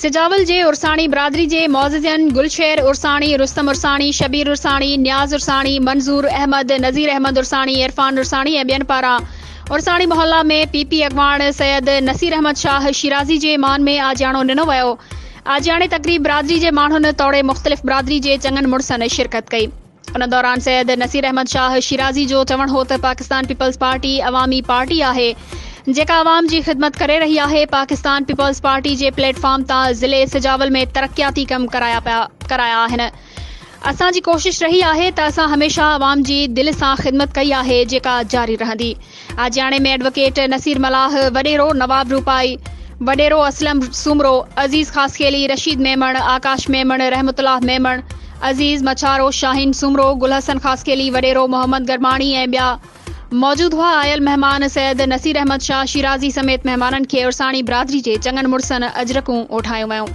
سجاول جي عرساڻي برادري جي معززين گلشير عرساڻي، رستم عرساڻي، شبير عرساڻي، نياز عرساڻي، منظور احمد، نذير احمد عرساڻي، عرفان عرساڻي ۽ ٻين پاران عرساڻي محلا ۾ پي پي اڳواڻ سيد نصير احمد شاهه شيرازي جي مان ۾ آجياڻو ڏنو ويو. آجياڻي تقريب برادري جي ماڻهن توڙي مختلف برادري جي چڱن مڙسن شرڪت ڪئي. ان دوران سيد نصير احمد شاهه شيرازي جو چوڻ هو ته پاڪستان پيپلز پارٽي عوامي پارٽي آهي جيڪا عوام جي خدمت ڪري رهي آهي، پاڪستان پيپلز پارٽي جي پليٽ فارم تان ضلعي سجاول ۾ ترقياتي ڪم ڪرايا پيا ڪرايا آهن، اسان جي ڪوشش رهي آهي ته اسان هميشه عوام جي دل سان خدمت ڪئي آهي جيڪا جاري رهندي. آجياڻي ۾ ايڊووڪيٽ نصير ملاح، وڏيرو نواب روپائي، وڏيرو اسلم سومرو، عزيز خاصخيلي، رشيد ميمڻ، آڪاش ميمڻ، رحمت الله ميمڻ، عزيز مڇارو، شاهين سومرو، گل حسن خاصخيلي، وڏيرو محمد گرماڻي ۽ ٻيا موجود هئا. آيل مهمان سيد نصير احمد شاهه شيرازي سميت مهمانن کي عرساڻي برادري جي چڱن مڙسن اجرڪون اوڍايون ويون.